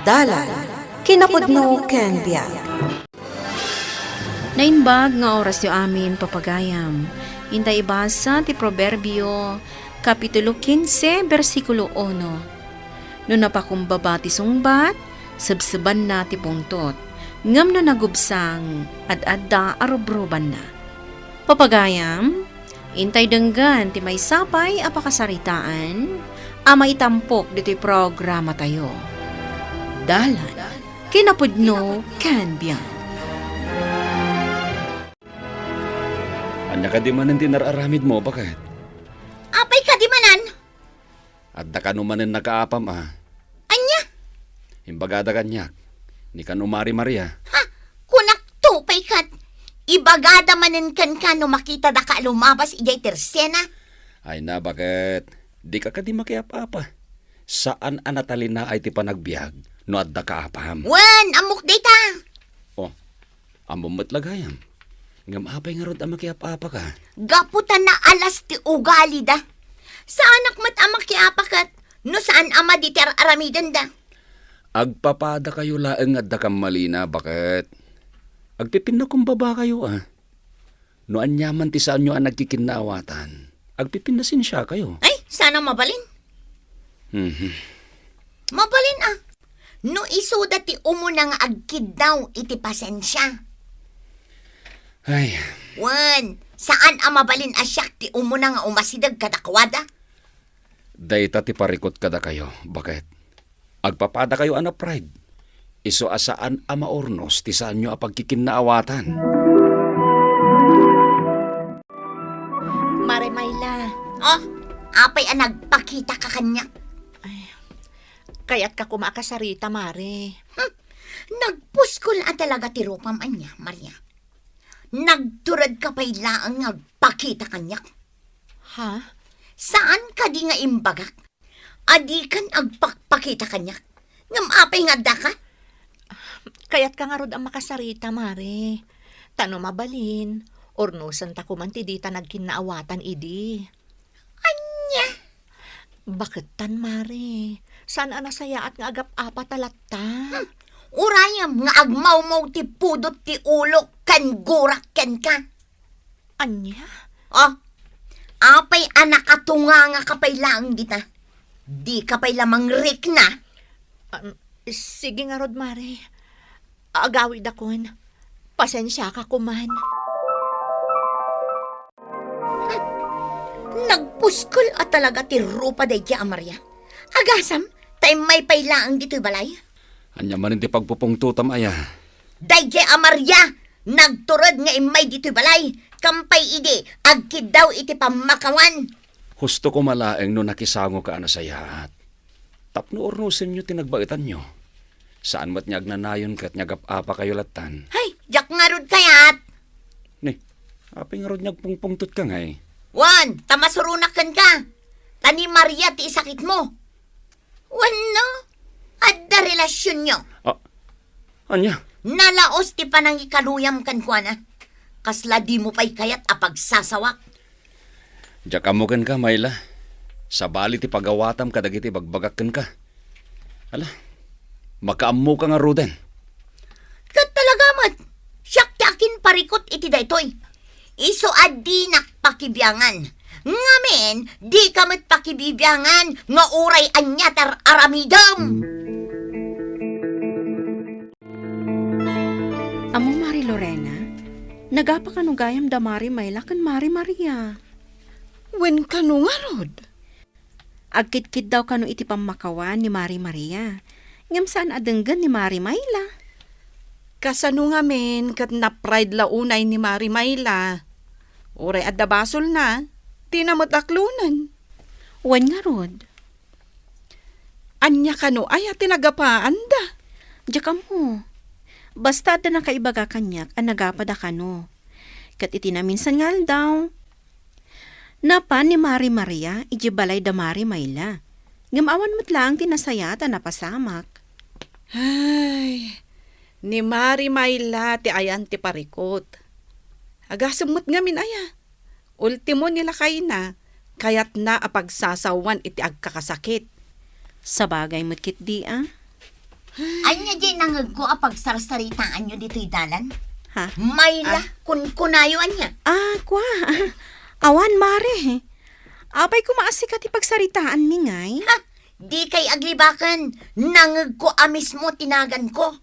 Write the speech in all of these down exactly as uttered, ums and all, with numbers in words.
Dalan, kinapudno ken biag. Naimbag nga orasyo amin, papagayam. Inta ibasa ti Proverbio, Kapitulo kinse, bersikulo uno. No napakumbaba ti sungbat, sebsebanna ti pungtot. Ngem no nagubsang, ad-adda a rubrubanna. Papagayam, intay denggen ti maysa pay a pakasaritaan a maitampok ditoy programatayo. Dalan, kinapudno ken biag. Ania kadi manen ti nar-aramidmo, baket? Apay kadi manen? Adda kano manen nakaapam a. Ania? Imbagada kaniak, ni kano Mari Maria. Ha? Kunakto pay ket, ibagada manen kenka no makitada ka a lumabas idiay tersena? Ay na, baket? Dika kadi makiap-apa. Saan a natalinaay ti panagbiag no adda kaapam. Wen, ammok dayta. Oh, ammom met la gayam. Ngem apay ngarud a makiap-apaka? Gapu ta naalas ti ugalida. Saanak met a makiapa ket no saan a madi ti ar-aramidenda. Agpapadakayo laeng nga adda kammalina, baket? Agpipinnakumbabakayo a. No aniaman ti saanyo a nagkikinnaawatan, agpipinnasensiakayo. Ay, saan a mabalin. Mhm. Mabalin a. No isuda ti umuna nga agkiddaw iti pasensia. Ay. Wen, saan a mabalin a siak ti umuna nga umasideg kadakuada? Dayta ti parikut kadakayo, baket? Agpapadakayo a napride. Isu a saan a maurnos ti saanyo a pagkikinnaawatan. Mare Mayla. Oh, apay a nagpakitaka kaniak? Ay, kayatka koma a kasarita, Mare. Hmm, nagpuskol a talaga ti rupam ania, Maria. Nagturedka pay laeng nga agpakita kaniak. Ha? Saan kadi nga imbagak a dikan agpakpakita kaniak? Ngem apay nga addaka? Kayatka ngarud a makasarita, Mare. Ta no mabalin, urnosenta koman ti dita nagkinnaawatan idi. Ania? Baket tan, Mare. Saan a nasayaat nga agap-apa ta latta. Hmm. Urayem nga agmawmaw ti pudot ti ulok ken gurak kenka. Ania? Oh, apay a nakatunganga ka pay laeng dita? Dika pay la mangrikna? Um, sige ngarud, Mare. Agawidakon. Pasensiaka koman. Hmm. Nagpuskol a talaga ti rupa daydiay a Maria. Agasam, ta immay pay laeng ditoy balay. Ania manen ti pagpupungtotam aya? Daydiay a Maria, nagtured nga immay ditoy balay, kampay idi agkiddaw iti pammakawan. Husto koma laeng no nakisangoka a nasayaat. Tapno urnosenyo ti nagbaetanyo. Saan met nga agnanayon ket nga agap-apakayo lattan. Hay, diak ngarud kayat! Ni, apay ngarud nga agpungpungtotka ngay? Wen, ta masuronak kenka. Ta ni Maria ti isakitmo. Wenno, adda relasionyo. Ah, ania? Nalaos ti panangikaluyam kenkuana. Kasla dimo pay kayat a pagsasawak. Diak ammo kenka, Mayla. Sabali ti pagawatam kadagiti ibagbagak kenka. Ala, makaammoka ngaruden. Ket talaga met, siak ti akinparikut iti daytoy. Isu a dinak pakibiangan. Ngamin, dika met pakibibiangan nga uray ania ti ar-aramidem. Ammo, Mari Lorena, nagapa kano gayam da Mari Mayla ken Mari Maria? Wen kano ngarud? Agkitkiddaw kano iti pammakawan ni Mari Maria, ngem saan a denggen ni Mari Mayla. Kasano ngamin ket napride la unay ni Mari Mayla? Uray adda basolna, dina met aklonen. Wen ngarud. Ania kano aya ti nagapaanda? Diak ammo. Basta adda nakaibaga kaniak a nagapada kano. Ket iti naminsan nga aldaw, napan ni Mari Maria idiay balay da Mari Mayla. Ngem awan met laeng ti nasayaat a napasamak. Ay, ni Mari Mayla ti ayan ti parikut. Agasem met ngamin aya. Ultimo ni lakayna, kayatna a pagsasawan iti agkakasakit. Sabagay met ketdi a. Ania diay nangegko a pagsarsaritaanyo ditoy dalan? Ha? Mayla, Ah. kunkunayo ania? Ah, kua. Awan, Mare. Apay koma a sika ti pagsaritaanmi ngay? Ha? Dikay aglibaken. Nangegko a mismo ti naganko.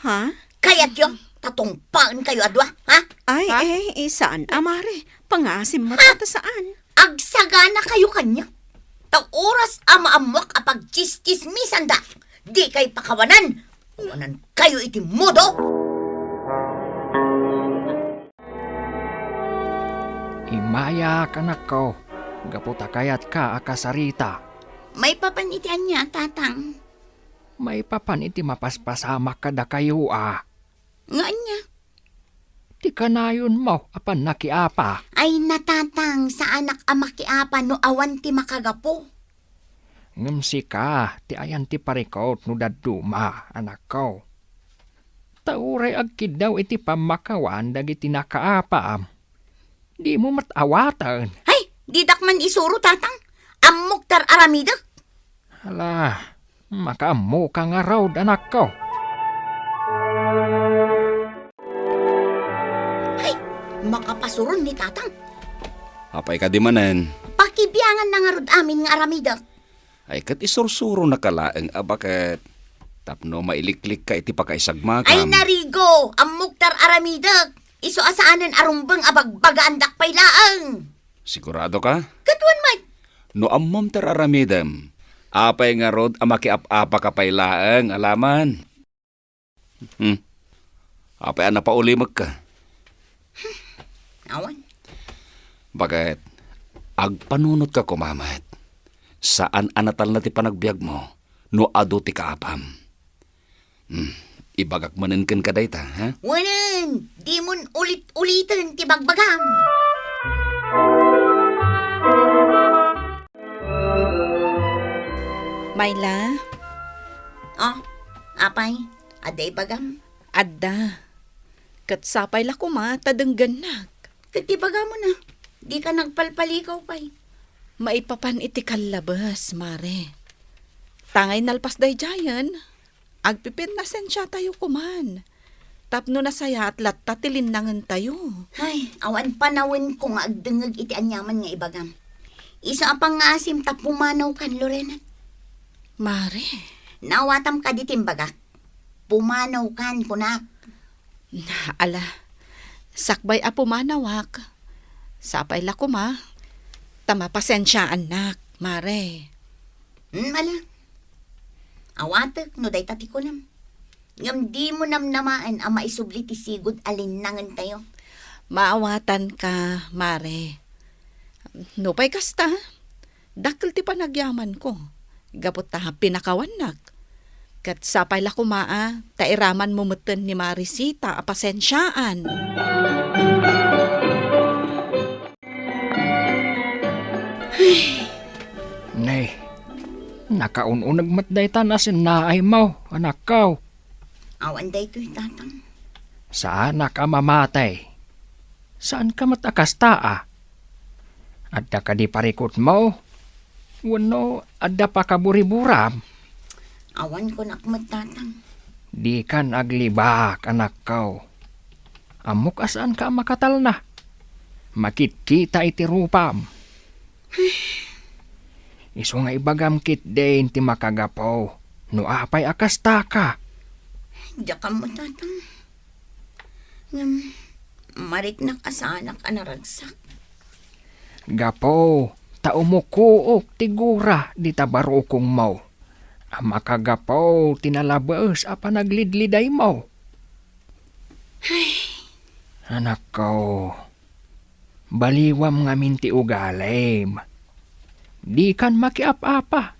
Ha? Kayatyo, ta tungpaenkayo a dua, ha? Ay, Ha? eh, eh, saan a, Mare? Pangaasim met Ha? ta saan. Agsaganakayo kaniak. Ta oras a maammoak a pagtsistsismisanda, dikay pakawanan. Awanankayo iti mudo. Immayak, anakko, gapu ta kayatka a kasarita. Maipapan iti ania, Tatang? Maipapan iti mapaspasamak kadakayo a. Nga ania? Ti kanayonmo a pannakiapa. Ay, Tatang, saanak a makiapa no awan ti makagapu. Ngem sika ti ayan ti parikut no dadduma, anakko. Ta uray agkiddaw iti pammakawan dagiti nakaapam, dimo met awaten. Ay, didak man isuro, Tatang. Ammok ti ar-aramidek. Hala, makaammoka ngarud, anakko. Ay, makapasuron ni Tatang. Apay kadi manen? Pakibianganna ngarud amin nga aramidek. Ay, ket isursuronaka laeng a baket tapno mailiklikka iti pakaisagmakam. Ay, narigo! Ammok ti ar-aramidek. Isu a saanen a rumbeng a bagbagaandak pay laeng. Sigurado ka? Ket wen met. No ammom ti ar-aramidem, apay ngarud a makiap-apaka pay laeng, alaman? Hmm. Apay a napaulimekka? Awan. Baket, agpanunotka koma met. Saan a natalna ti panagbiagmo no adu ti kaapam. Hmm. Ibagak manen kenka dayta, ha? Wen, dimon ulit-uliten ti bagbagam. Mayla? Oh, apay? Adda ibagam? Adda. Ket sapay la koma ta denggennak. Ket ibagam a, dika nagpalpalikaw pay. Maipapan iti kallabes, Mare. Tangay nalpas daydiayen, agpipinnasensiatayo koman. Tapno nasayaat latta ti linnangentayo. Ay, awan panawenko nga agdengngeg iti aniaman nga ibagam. Isu a pangngaasim ta pumanawkan, Lorena. Mare. Naawatam kadi ti imbagak? Pumanawkan, kunak. Ala, sakbay a pumanawak, sapay la koma, ta mapasensiaannak, Mare. Hmm, ala. Awatek no dayta ti kunam. Ngem dimo namnamaen a maisubli ti sigud a linnangentayo. Maawatanka, Mare. Nupay kasta, dakkel ti panagyamanko, gapu ta pinakawannak. Ket sapay la koma a ta iramanmo metten ni Marisita a pasensiaan. Ne, nakaun-uneg met dayta nasennaaymo, anakko. Awan daytoy, Tatang. Saanak a mamatay. Saanka met a kasta a? Adda kadi parikutmo? Wenno adda pakaburiburam? Awan kunak met, Tatang. Dikan aglibak, anakko. Ammok a saanka a makatalna. Makitkita iti rupam. Isu nga ibagam ketdin ti makagapu no apay a kastaka. Diak ammo, Tatang. Ngem, mariknak a saanak a naragsak. Gapu ta umukuok ti gura dita barukongmo a makagapu ti nalabes a panaglidlidaymo. Ay. Anakko, baliwam ngamin ti ugalim. Dikan makiap-apa.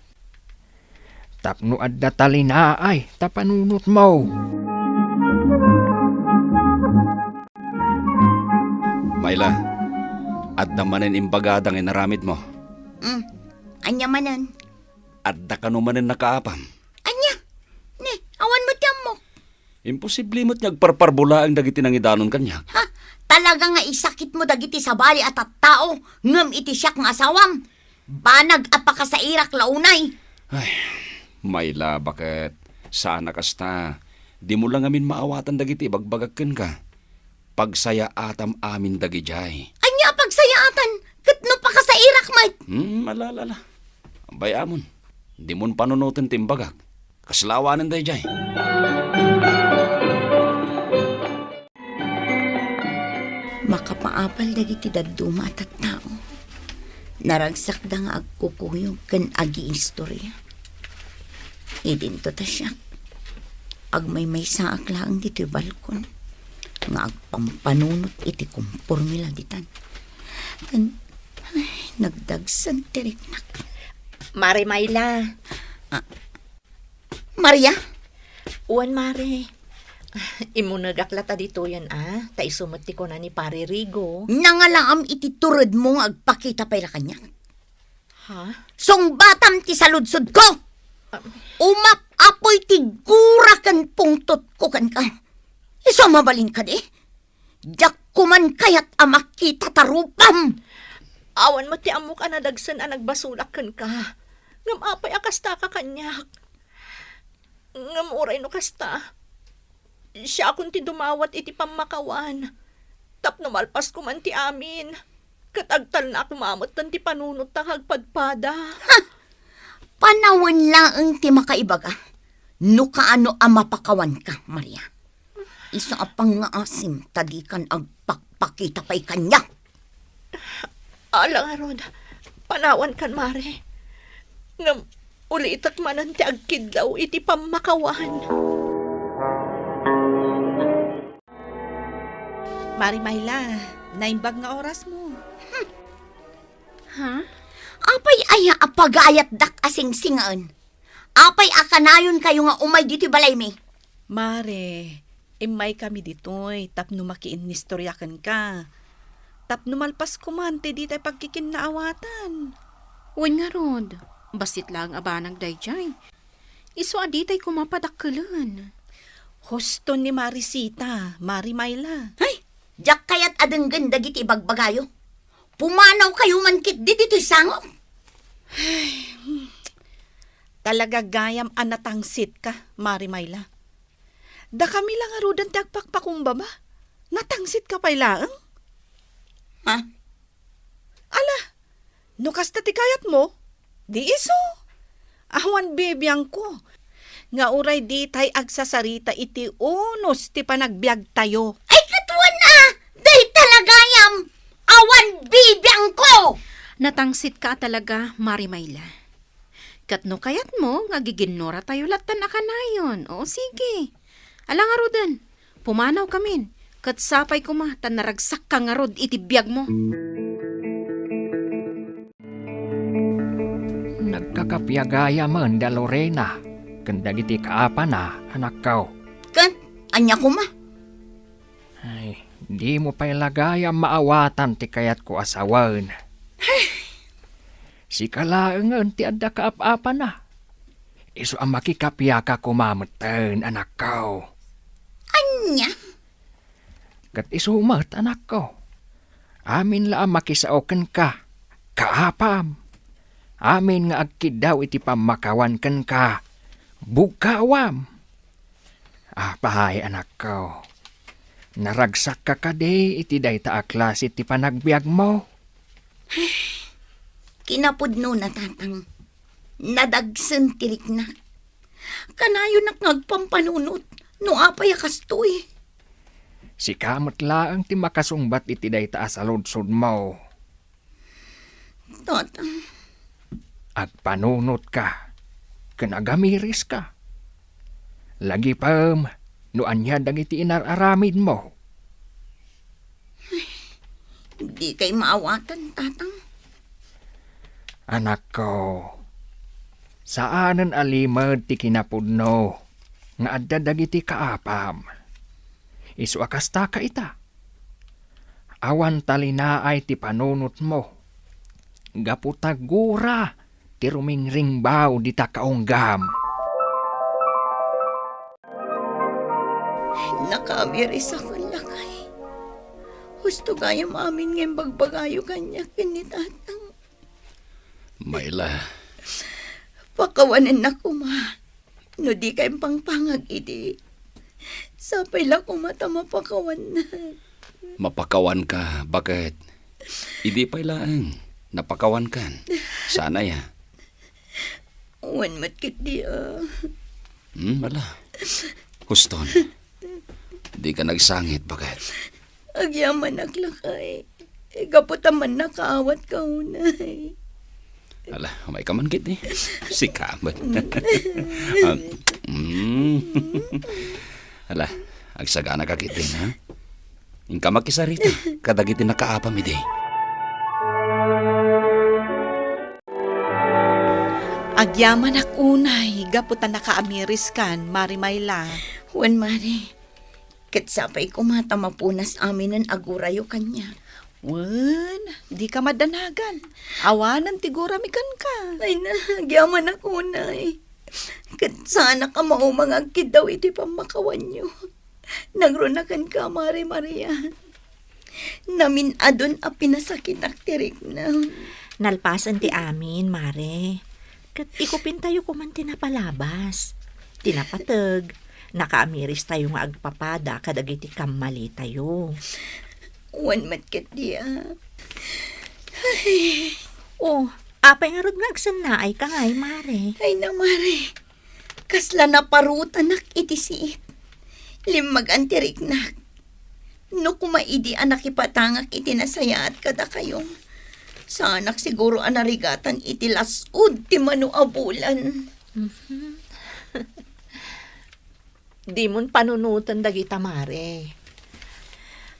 Tapno adda talinaay ta panunotmo. Mayla, adda manen imbagada nga inaramidmo. Mm. Ania manen? Adda kano manen nakaapam. Ania? Ne, awan met ti ammok. Imposible met nga agparparbo laeng dagiti nangidanon kaniak. Ha? Talaga nga isakitmo dagiti sabali a tattao, ngem iti siak nga asawam, banag a pakasairak la unay. Ay, Mayla, baket Saan a kasta, dimo la ngamin maawatan dagiti ibagbagak kenka. Pagsayaatam amin dagidiay. Ania a pagsayaatan? Ket no pakasairak met? Hmm, ala, ala, ala. Bay-amon, dimon panunoten ti imbagak. Kasla awanen daydiay. Makapaapal dagiti dadduma a tattao. Naragsakda nga agkukuyog ken agiistoria. Idinto ta siak, agmaymaysaak laeng ditoy balkon nga agpampanunot iti kumpormila ditan. Ken, ay, nagdagsen ti riknak. Mare Mayla. Ah, Maria? Wen, Mare. Immunegak latta ditoyen a, ta isu met ti kuna ni Pare Rigo. Nangalaam iti turedmo nga agpakita pay la kaniak. Ha? Sungbatam ti saludsodko! Ah. Umap-apuy ti gura ken pungtotko kenka. Isu a mabalin kadi? Diak koman kayat a makita ta rupam! Awan met ti ammok a nadagsen a nagbasolak kenka. Ngem apay a kastaka kaniak? Ngem uray no kasta, siakon ti dumawat iti pammakawan. Tapno malpas koman ti amin, ket agtalna koma metten ti panunotta nga agpadpada. Ha! Panawen laeng ti makaibaga no kaano a mapakawanka, Maria. Isu a pangngaasim ta dikan agpakpakita pay kaniak. Ala ngarud, panawankan, Mare. Ngem ulitek manen ti agkiddaw iti pammakawan. Mare Mayla, naimbag nga orasmo. Hmm. Ha? Apay aya a pagayatdak a singsingaen? Apay a kanayonkayo nga umay ditoy balaymi? Mare, immaykami ditoy tapno makiinnistoria kenka. Tapno malpas koman ti ditay pagkikinnaawatan. Wen ngarud, bassit laeng a banag daydiay. Isu a ditay koma padakkelen. Husto ni Marisita, Mare Mayla. Ay, diak kayat a denggen dagiti ibagbagayo. Pumanawkayo man ketdi ditoy sangok. Talaga gayam a natangsitka, Mare Mayla. Dakami la ngaruden ti agpakpakumbaba. Natangsitka pay laeng? Ha? Ala, no kasta ti kayatmo, di isu. Awan bibiangko nga uray ditay agsasarita iti unos ti panagbiagtayo. Ay, ket wen a! Dayta la gayam! Awan bibiangko! Natangsitka a talaga, Mare Mayla. Ket no kayatmo nga giginnuratayo lattan a kanayon, o sige. Ala ngaruden, pumanawkamin, ket sapay koma ta naragsakka ngarud iti biagmo. Nagkakapiagayamen da Lorena ken dagiti kaapana, anakko. Ken, ania koma? Ay, dimo pay la gayam maawatan ti kayatko a sawen. Sika laengen ti adda kaap-apana. Isu a makikapiaka koma metten, anakko. Ania? Ket isu met, anakko. Amin la a makisao kenka, kaapam. Amin nga agkiddaw iti pammakawan kenka, bugkawam. Apay, anakko, naragsakka kadi iti dayta a klase ti panagbiagmo? Kinapudnona, tatang. Nadagsen ti riknak. Kanayonak nga agpampanunot no apay a kastoy. Sika met laeng ti makasungbat iti dayta a saludsodmo. Tatang. Agpanunotka ken agamiriska. Lagipem no ania dagiti inar-aramidmo. Dikay maawatan, tatang. Anakko, saanen a limed ti kinapudno nga adda dagiti kaapam. Isu a kastaka ita. Awan talinaay ti panunotmo. Gapu ta gura ti rumingringbaw dita kaunggam. Nakaamirisakon, lakay. Husto gayam amin nga imbagbagayo kaniak ken ni tatang. Mayla. Pakawanennak koma. No dika impangpangag idi, sapay la koma ta mapakawannak. Mapakawanka, baket? Idi pay laeng, napakawankan. Saan aya? Wen met ketdi a. Hmm, ala. Huston. Dika nagsangit, baket? Agyamanak lakay. Gapu ta mannakaawat ka unay. Ala, umayka man ketdi. Sika met. Ah, mm. Ala, agsaganaka ketdi, ha? Inka makisarita kadagiti nakaapam idi. Agyamanak unay gapu ta nakaamiriskan, Mari Mayla. Wen, Mari. Ket sapay koma ta mapunas aminen a gurayo kaniak. Wen, dika madanagan. Awanen ti gurami kenka. Ay na, agyamanak unay. Ket saanak a mauma nga agkiddaw iti pammakawanyo. Nagruna kenka, Mari Maria. Namin-adun a pinasakitak ti riknam. Nalpasen ti amin, Mare. Ket ikupintayo koman ti napalabas, ti napateg, nakaamiristayo nga agpapada kadagiti kammalitayo. Wen met ketdi a. Ay. Oh, apay ngarud nga agsennaayka ngay, Mare? Ay na, Mare. Kasla naparutanak iti siit. Limmagan ti riknak. No koma idi a nakipatangak iti nasayaat kadakayo, saanak siguro a narigatan iti las-ud ti mano a bulan. Mhm. Dimon panunoten dagita, Mare.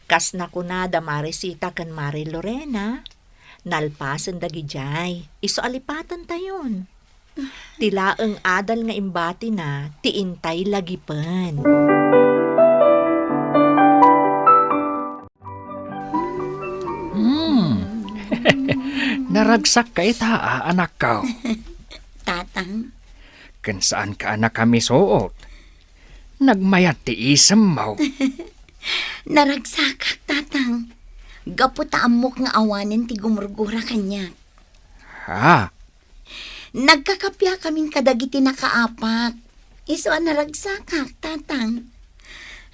Kas nakuna da Mare Sita ken Mare Lorena, nalpasen dagidiay, isu a lipatentayon. Ti laeng adal nga imbatina ti intay lagipen. Hmm. Naragsakka ita a, anakko. Tatang. Ken saanka a nakamisuot. Nagmayat ti isemmo. Naragsakak, Tatang. Gapu ta ammok nga awanen ti gumurgura kaniak. Ha? Nagkakapiakamin kadagiti nakaapak. Isu a naragsakak, Tatang.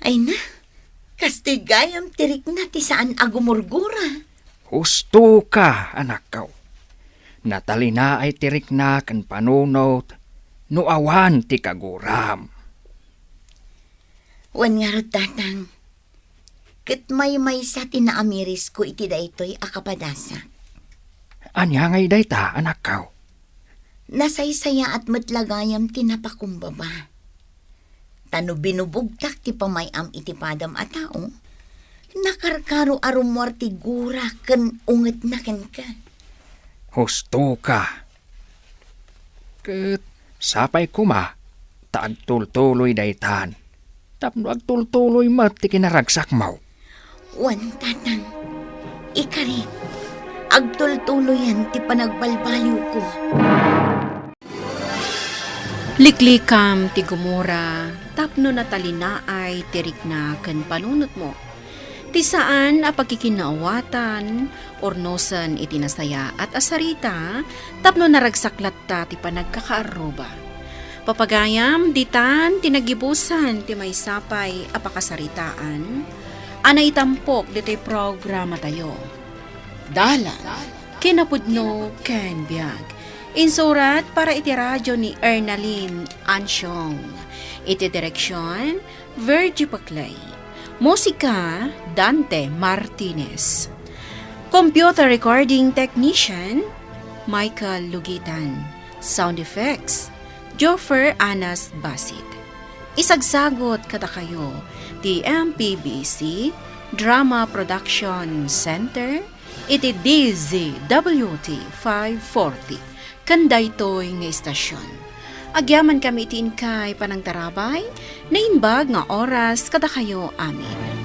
Ay na, kastoy gayam ti rikna ti saan a gumurgura. Husto ka, anakko. Natalinaay ti rikna ken panunot no awan ti kaguram. Wen ngarud, Tatang. Ket maymaysa ti naamirisko iti daytoy a kapadasak. Ania ngay dayta, anakko? Nasaysayaat met la gayam ti napakumbaba. Ta no binubugtak ti pamay-am iti padam a tao, nakarkaro a rummuar ti gura ken ungetna kenka. Husto ka. Ket sapay koma ta agtultuloy daytan, tapno agtultuloy met ti kinaragsakmo. Wen, Tatang, ikarik, agtultuloyen ti panagbalbaliwko. Liklikam ti gumura tapno natalinaay ti rikna ken panunotmo. Ti saan a pagkikinaawatan, urnosen iti nasayaat a sarita, tapno naragsak latta ti panagkakaarruba. Papagayam, ditan ti nagibusan ti maysa pay a pakasaritaan a naitampok ditoy programatayo. Dalan, kinapudno, ken biag. Insurat para iti radio ni Ernalyn Ansiong. Iti direksyon, Virgie Paclay. Musika, Dante Martinez. Computer recording technician, Michael Lugitan. Sound effects, Joffer Anas Basit. Isagsagot kadakayo ti M P B C Drama Production Center iti D Z W T five forty. Ken daytoy nga istasyon, agyamankami iti inkay panangtarabay, naimbag nga oras kadakayo amin.